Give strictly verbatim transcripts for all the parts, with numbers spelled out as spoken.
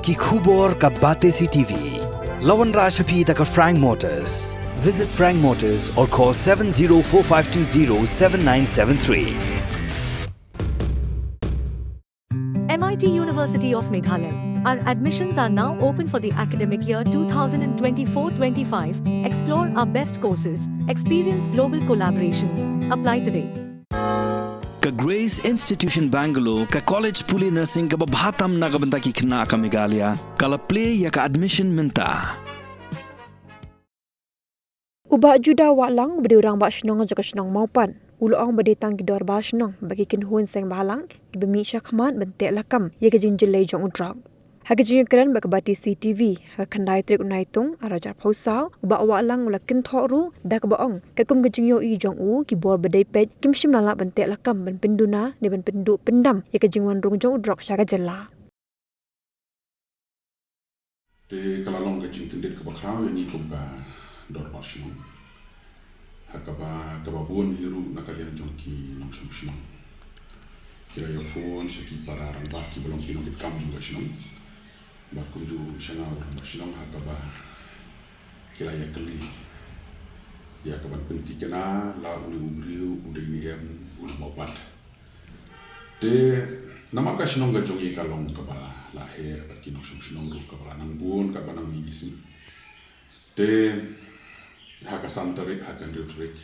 Ki khubor ka Batesi T V. La wanrah sha phi da ka Frank Motors. Visit Frank Motors or call seven zero four five two zero seven nine seven three. M I T University of Meghalaya. Our admissions are now open for the academic year two thousand twenty-four twenty-five. Explore our best courses, experience global collaborations. Apply today. Ka Grace Institution Bangalore, ka college pule nursing kaba bha tam na ka bynta ki khynnah ka Meghalaya, ka la plie ïa ka admission mynta. U Bah Judah Wahlang, uba dei u rangbah shnong jong ka shnong Mawpat, u la ong ba dei tang ki dorbar shnong bad ki kynhun seng bhalang kiba mih shakhmat ban teh lakam ïa ka jingjyllei jong u drok. Ha ka jingïakren bad ka Batesi T V ha ka khyndai tarik u Naitung arhajar arphew saw, u Bah Wahlang u la kynthoh ruh da kaba ong katkum ka jingïohi jong u, ki bor ba dei peit kim shym la lah ban teh lakam ban pynduna ne ban pynduh pyndam ïa ka jingwan rung jong u drok sha ka jylla. Te ka la long ka jingkyndit kaba khraw ïa ngi kum ka dorbar shnong. Ha kaba, kaba bun hi ruh na ka liang jong ki nongshong shnong. Ki la ïa phone sha ki para rangbah kiba long ki nongkitkam jong ka shnong. Bad kumjuh sha nga u rangbah shnong ha kaba ki la ïa kylli ïa ka ban pynthikna la une u briew u dei ne em u na Mawpat. Te namar ka shnong ka jong ngi ka long kaba la heh bad ki nongshong shnong ruh kaba la nang bun kaba nang mih isih. Te ha ka san tarik, ha ka hynriew tarik,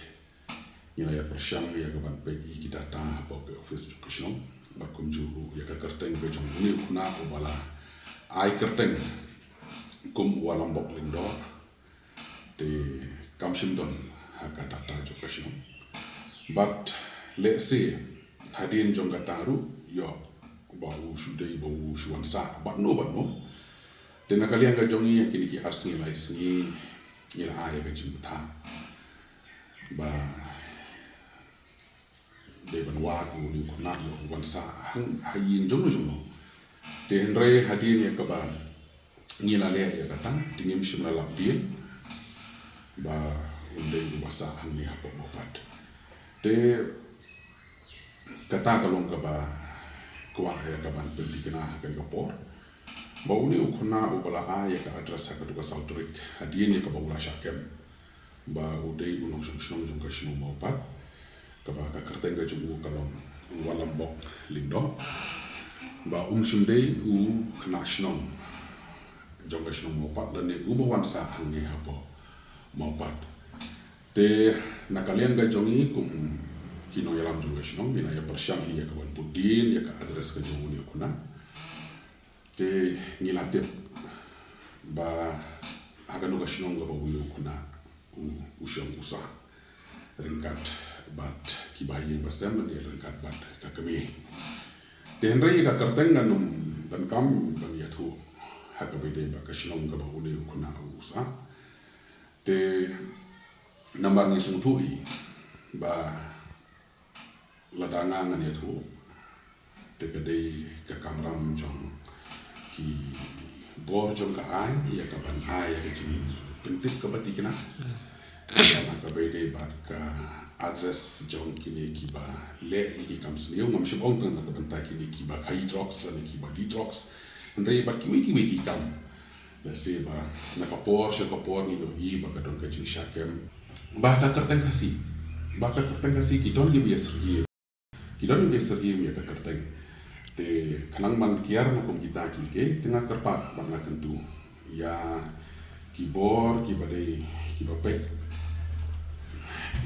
ngi la ïa pyrshang ïa ka ban peit ïa ki data hapoh ka office jong ka shnong. Bad kumjuh ruh ïa ka kyrteng ka jong une u khynnah uba la ai kyrteng kum u Walambok Lyngdoh. Te kam shym don ha ka data jong ka shnong. Bad lehse hadien jong kata ruh ïoh ba u shu dei ba u shu wan sah bad no bad no. Te na ka liang ka jong ngi ha kine ki ar sngi lai sngi ngi la ai ka jingbthah ba dei ban wad ïa une u khynnah ïoh u wan sah hang ha ïing jong no jong no. Te hynrei hadien ïa kaba ngi la leh ïa kata te ngim shym la lap dien ba un dei uba sah hangne hapoh Mawpat. Te kata ka long kaba kwah ïa ka ban pynthikna ha kane ka por ba une u khynnah uba la ai ïa ka address ha kato ka saw tarik hadien ïa kaba u la shah kem ba u dei u nongshong shnong jong ka shnong Mawpat, kaba ka kyrteng ka jong u ka long Walambok Lyngdoh, ba um shym dei u khynnah shnong jong ka shnong Mawpat lane uba wan sah hangne hapoh Mawpat. Te na ka liang ka jong ngi kum ki nongïalam jong ka shnong ngi la ïa pyrshang hi ïa ka ban put dien ïa ka address ka jong une u khynnah. Te ngi la tip ba ha kano ka shnong kaba une u khynnah u, u shong u sah ryngkat bad kiba ha ïing ba sem lane ryngkat bad ka kmie. Te hynrei ka kyrteng ngan ym donkam ban ïathuh ha kaba ïadei bad ka shnong kaba une u khynnah u sah. Te namar ngi sngewthuh hi ba lada nga ngan ïathuh te ka dei ka kamram jong ki bor jong ka aiñ ïa ka ban ai ïa ka jingpyntip kaba thikna. Ïa kaba ïadei bad ka address jong kine kiba leh ïa ki kam sniew, ngam shym ong tang na ka bynta kine kiba khaïi drugs lane kiba die drugs, hynrei bad kiwei kiwei ki kam. Lehse ba na ka por sha ka por ngi ïohi ba ka don ka jingshah kem ba ka kyrteng Khasi, ba ka kyrteng Khasi ki don kiba ïa syriem, ki don kiba ïa syriem ïa ka kyrteng. Te khnang ban kiar na kum kita ki, te nga kyrpad bad nga kyntu ïa ki bor kiba dei kiba peit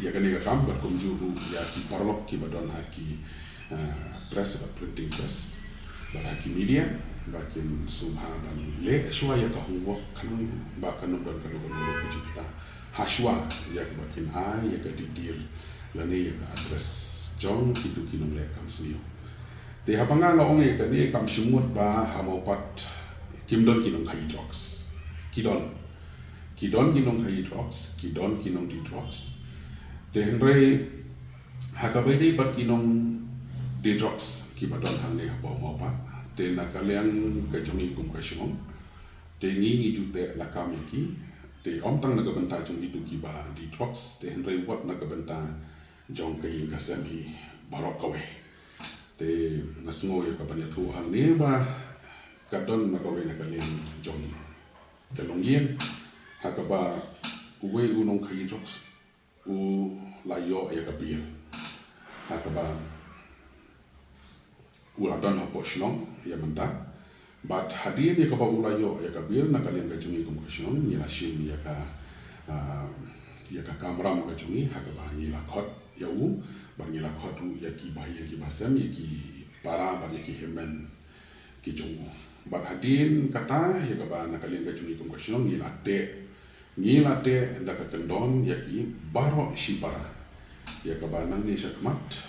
ïa kane ka kam bad kumjuh ruh ïa ki paralok kiba don ha ki, eh, press bad printing press bad ha ki media ba kin sngewbha ban leh shuwa ïa ka homework khnang ba kan ym don kano kano ka jingkitkhlieh ha shuwa ïa kaba kin ai ïa ka detail lane ïa ka address jong kito ki nongleh kam sniew. Te haba nga nga ong ïa kane kam shym mut ba ha Mawpat kim don ki nongkhaïi drugs. Ki don. Ki don ki nongkhaïi drugs, ki don ki nongdie drugs. Te hynrei ha kaba ïadei bad ki nongdie drugs kiba don hangne hapoh Mawpat, te na ka liang ka jong ngi kum ka shnong, te ngi ngi ju teh lakam ïa ki. Te ym tang na ka bynta jong kito kiba die drugs, te hynrei wat na ka bynta jong ka ïing ka sem hi baroh kawei. Te nga sngew ïa ka ban ïathuh hangne ba Ka don na kawei na ka liang jong ka longïing ha kaba uwei u nongkhaïi drugs u la ïoh ïa ka bail ha kaba u la don hapoh shnong ïa mynta. Bad hadien ïa kaba u la ïoh ïa ka bail, na ka liang ka jong ngi kum ka shnong ngi la shim ïa ka, ah, ïa ka kamram ka jong ngi ha kaba ngi la khot ïa u, bad ngi la khot ruh ïa ki bahaïing ki bahasem, ïa ki para bad ïa ki hynmen ki jong u. Bad hadien kata ïa kaba na ka liang ka jong ngi kum ka shnong ngi la teh, ngi la teh da ka kyndon ïa ki baroh shipara ïa kaba nangne shakhmat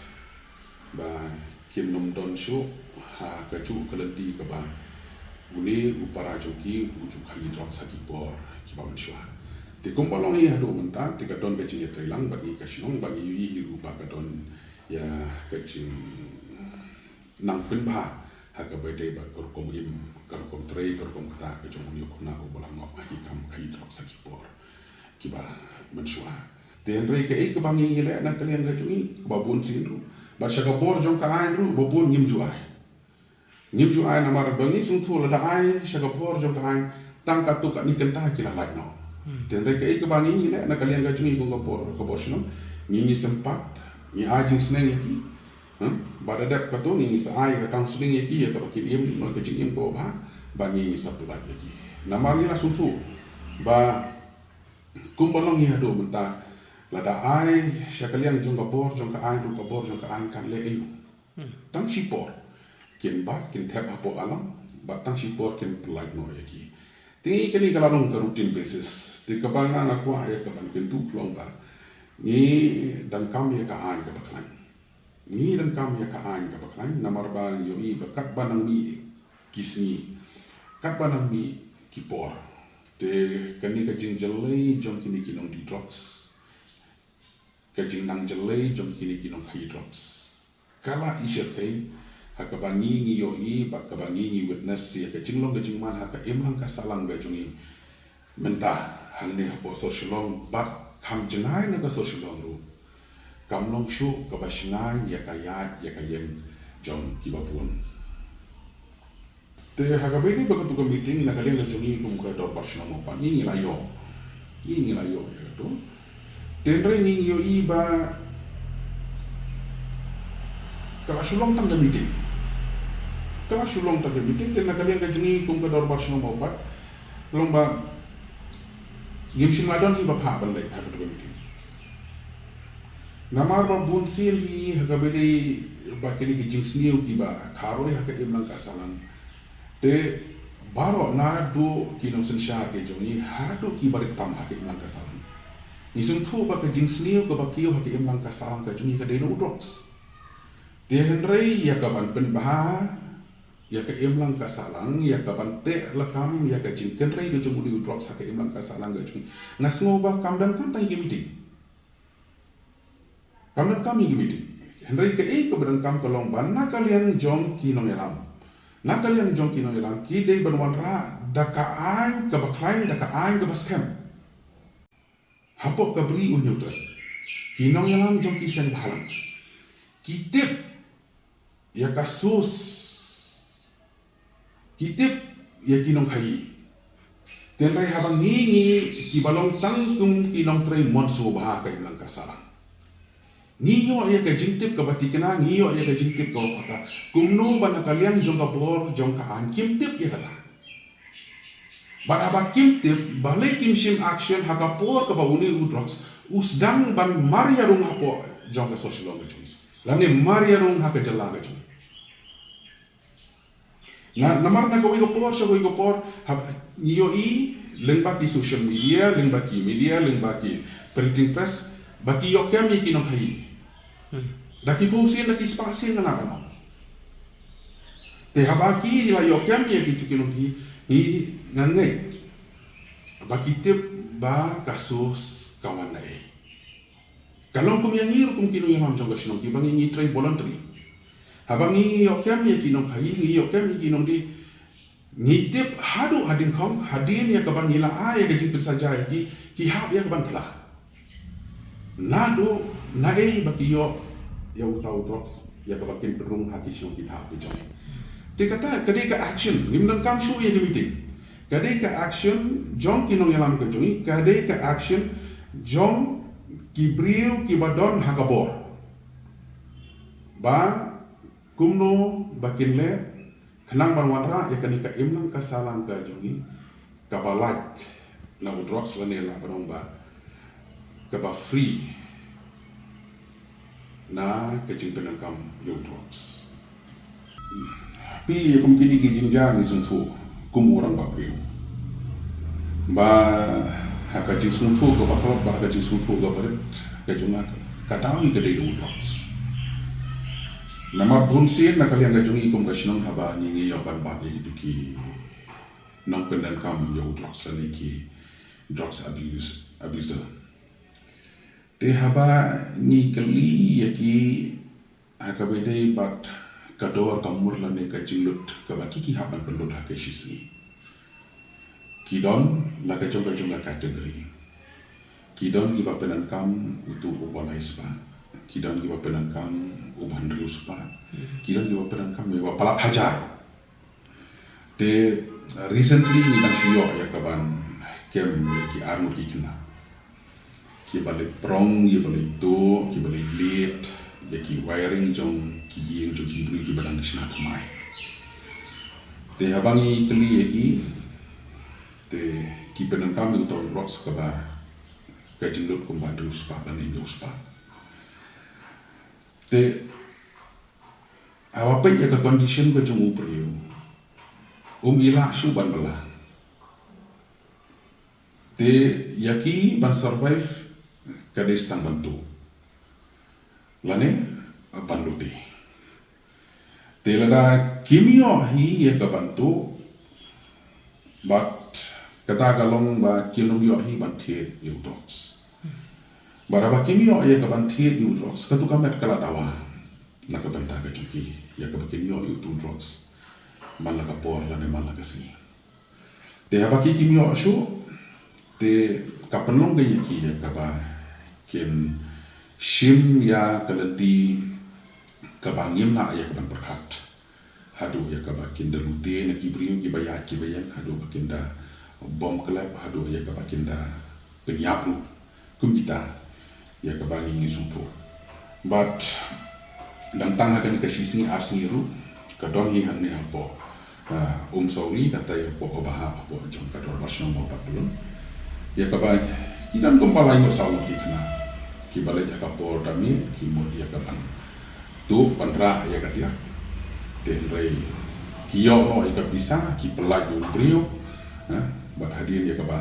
ba kin nym don shuh ha kajuh ka lynti kaba une u para jong ki u ju khaïi drugs ha ki por kiba mynshuwa. Te kumba long hi haduh mynta te ka don ka jingïatreilang bad ngi ka shnong bad ngi ïohi hi ruh ba ka don ïa ka jing nang pynbha ha kaba ïadei bad ka rukom im, ka rukom trei, ka rukom ktah ka jong u nongkhaïi uba la ngop ha ki kam khaïi drugs ha ki por kiba mynshuwa. Te hynrei kaei kaba ngi ngi leh na ka liang ka jong ngi kaba bun sien ruh, bad sha ka bor jong ka aiñ ruh ba bun ngim ju ai. Ngim ju ai namar ba ngi sngewthuh lada ai sha ka bor jong ka aiñ tang katto katne kynta ki la lait noh. Te hynrei kaei kaba ngi ngi leh na ka liang ka jong ngi kum ka bor, ka bor shnong, ngi ngi sympat, ngi ai jingsneng ïa ki. Hmm? Bad da dep kato ngi ngi sa ai ka counselling ïa ki ïa kaba kin im, ka jingim kaba bha, bad ngi ngi sa pynlait ïa ki. Namar ngi la sngewthuh ba kumba long hi haduh mynta, lada ai sha ka liang jong ka bor jong ka aiñ ruh ka bor jong ka aiñ kan leh aïu. Tang shipor kin bat kin thep hapoh alang, bad tang shipor kin pynlait noh ïa ki. Te ngi kane ka la long ka routine basis. Te kaba nga nga kwah ïa ka ban kyntu ka long ba ngi donkam ïa ka aiñ kaba khlaiñ. Ngi donkam ïa ka aiñ kaba khlaiñ namar ba ngi ïohi ba katba nang mih ki sngi, katba nang mih ki por, te kane ka jingjyllei jong kine ki nongdih drugs, ka jingnang jyllei jong kine ki nongkhaïi drugs ka la i shyrkhei ha kaba ngi ngi ïohi bad kaba ngi ngi witness ïa ka jinglong ka jingman ha ka imlang ka sahlang ka jong ngi mynta hangne hapoh Sohra Shillong bad kham jngai na ka Sohra Shillong ruh. Kam long shuh kaba shngaiñ ïa ka ïaid ïa ka ïeng jong kiba bun. Te ha kaba ïadei bad kato ka meeting na ka liang ka jong ngi kum ka dorbar shnong Mawpat ngi ngi la ïoh. Ngi ngi la ïoh ïa kato. Te hynrei ngi ngi ïohi ba ka la shu long tang ka meeting. Ka la shu long tang ka meeting te na ka liang ka jong ngi kum ka dorbar shnong Mawpat long ba ngim shym la don hi ba phah ban leit ha kato ka meeting. Namar ba bun sien hi ha kaba ïadei bad kine ki jingsniew kiba kharoi ha ka imlang ka sahlang. Te baroh naduh ki nongsynshar ki jong ngi haduh ki barit tam ha ka imlang ka sahlang, ngi sngewthuh ba ka jingsniew kaba kiew ha ka imlang ka sahlang ka jong ngi ka dei na u drugs. Te hynrei ïa ka ban pynbha ïa ka imlang ka sahlang, ïa ka ban teh lakam ïa ka jingkynrei ka jong une u drugs ha ka imlang ka sahlang ka jong ngi, nga sngew ba kam donkam tang ïa ki meeting. Kam donkam ïa ki meeting. Hynrei kaei kaba donkam ka long ba na ka liang jong ki nongïalam, na ka liang jong ki nongïalam ki dei ban wanrah da ka aiñ kaba khlaiñ, da ka aiñ kaba skhem. Hapoh ka Bri U Hynñiewtrep, ki nongïalam jong ki seng bhalang ki tip ïa ka source, ki tip ïa ki nongkhaïi. Te hynrei haba ngi ngi kiba long tang kum ki nongtrei mon sngewbha ka imlang ka sahlang, ngi ïoh ïa ka jingtip kaba thikna, ngi ïoh ïa ka jingtip kaba paka. Kumno ba na ka liang jong ka bor jong ka aiñ kim tip ïa kata? Bad haba kim tip, balei kim shim action ha ka por kaba une u drugs u sdang ban mar ïarung hapoh jong ka Sohra Shillong ka jong ngi, lane mar ïarung ha ka jylla ka jong ngi? Na, namar na kawei ka por sha kawei ka por, hap, ngi ïohi lyngba ki social media, lyngba ki media, lyngba ki printing press, ba ki ïoh kem ïa ki nongkhaïi. Hmm. Da ki phew sien, da ki spah sien, nga nang ban ong. Te haba ki la ïoh kem ïa kito ki nongkhaïi, ngi, nga ngeit ba ki tip ba ka source ka wan na ei. Ka long kum ïa ngi ruh kum ki nongïalam jong ka shnong kiba ngi ngi trei voluntary. Haba ngi ïoh kem ïa ki nongkhaïi, ngi ïoh kem ïa ki nongdih, ngi tip haduh ha dyngkhong, hadien ïa kaba ngi la ai ïa ka jingpynsaja ïa ki, ki hap ïa ka ban phla. Naduh naei ba ki ïoh ïa uta u drugs ïa kaba kin pynrung ha ki shnong ki thaiñ ki jong. Te kata ka dei ka action, ngim donkam shuh ïa ka meeting. Ka dei ka action jong ki nongïalam ka jong ngi, ka dei ka action jong ki briew kiba don ha ka bor. Ba kumno ba kin leh khnang ban wanrah ïa kane ka imlang ka sahlang ka jong ngi, kaba lait na u drugs lane lah ban ong ba kaba free na ka jingpyndonkam ïa u drugs. Phi ïa kum kine ki jingjia ngi sngewthuh kum u rangbah briew ba ha ka jingsngewthuh kaba tlot bad ha ka jingsngewthuh kaba rit ka jong nga, ka daw hi ka dei da u drugs. Namar bun sien na ka liang ka jong ngi kum ka shnong haba ngi ngi ïoh ban bat ïa kitu ki nongpyndonkam ïa u drugs lane ki drugs abuse, abuser. Te haba ngi kylli ïa ki ha kaba ïadei bad ka dor ka mur lane ka jinglut kaba ki ki hap ban pynlut ha ka shisngi, ki don la ka jong ka jong ka category. Ki don kiba pyndonkam utu uba lai spah, ki don kiba pyndonkam uba hynriew spah, ki don kiba pyndonkam uba palat hajar. Te recently ngi dang shu ïoh ïa kaban kem ïa ki arngut ki khynnah kiba leit prong, kiba leit tuh, kiba leit leit ïa ki wiring jong ki ïing jong ki briew kiba dang shna thymmai. Te haba ngi kylli ïa ki, te ki pyndonkam ïa uta u drugs kaba ka jinglut kumba hynriew spah lane hynñiew spah. Te haba peit ïa ka condition ka jong u briew, um i lah shuh ban bylla. Te ïa ki ban survive ka dei tang ban tuh lane ban lute. Te lada kim ïoh hi ïa ka ban tuh, bad kata ka long ba kin ym ïoh hi ban thied ïa u drugs. Bad haba kim ïoh ïa ka ban thied ïa u drugs, katu ka met ka la dawa na ka bynta ka jong ki ïa kaba kin ïoh ïa utu u drugs man la ka por lane man la ka sngi. Te haba ki kim ïoh shuh, te ka pynlong ka ïa ki ïa kaba kin shim ïa ka lynti kaba ngim lah ïa kaban pyrkhat, haduh ïa kaba kin da lute na ki briew kiba ïaid kiba ïeng, haduh ba kin da bom klep, haduh ïa kaba kin da pynïap ruh. Kum kita ïa kaba ngi ngi sngewthuh. Bad dang tang ha kane ka shi sngi ar sngi ruh ka don hi hangne hapoh, ah, Umsawri, kata ïa hapoh kaba hap hapoh jong ka dorbar shnong Mawpat Pyllun. Ïa kaba ki don kumba lai ngut saw ngut ki khynnah kiba leit ha ka por da miet ki mut ïa kaban tuh ban rah ïa ka tiar. Te hynrei ki ïoh noh ïa ka pisa, ki pyllait ïa u briew, ha, bad hadien ïa kaba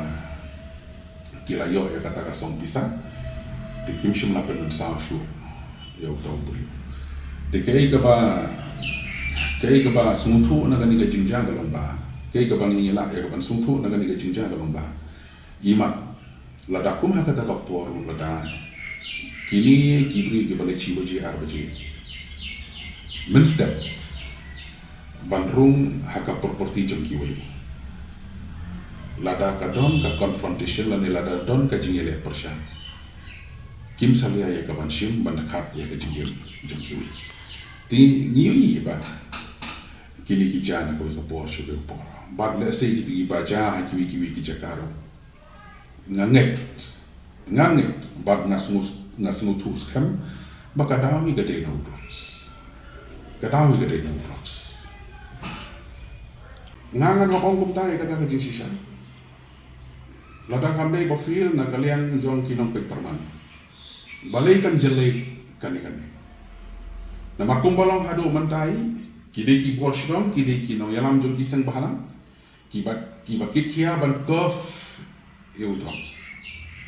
ki la ïoh ïa kata ka song pisa, te kim shym la pynmynsaw shuh ïa uta u briew. Te kaei kaba, kaei kaba sngewthuh na kane ka jingjia ka long ba, kaei kaba ngi ngi lah ïa kaban sngewthuh na kane ka jingjia ka long ba, imat lada kum ha kata ka por, lada kine ki briew kiba leit shi baje ar baje mynstep ban rung ha ka property jong kiwei, lada ka don ka confrontation lane lada don ka jingïaleh pyrshah, kim salia ïa kaban shim ban da khat ïa ka jingim jong kiwei. Te ngi ïohi ba kine ki jia na kawei ka por sha kawei ka por. Bad lehse kito kiba jia ha kiwei kiwei ki jaka ruh, nga ngeit, nga ngeit bad nga sngew, nga sngewthuh skhem ba ka daw hi ka dei na u drugs. Ka daw hi ka dei na u drugs. Nga ngan hap ong kumta ïa kata ka jingshisha. Lada kam dei ba feel na ka liang jong ki nongpeit pyrman, balei kan jyllei kane kane? Namar kumba long haduh mynta hi, ki dei ki bor shnong, ki dei ki nongïalam jong ki seng bhalang, kiba, kiba kit khia ban curb ïa u drugs.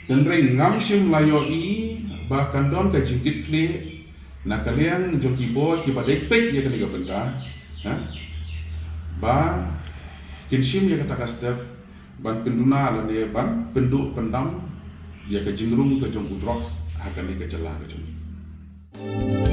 Te hynrei ngam shym la ïohi ba kan don ka jingkitkhlieh na ka liang jong ki bor kiba dei peit ïa kane ka bynta, ha, ba kin shim ïa kata ka step ban pynduna lane ban pynduh pyndam ïa ka jingrung ka jong u drugs ha kane ka jylla ka jong ngi.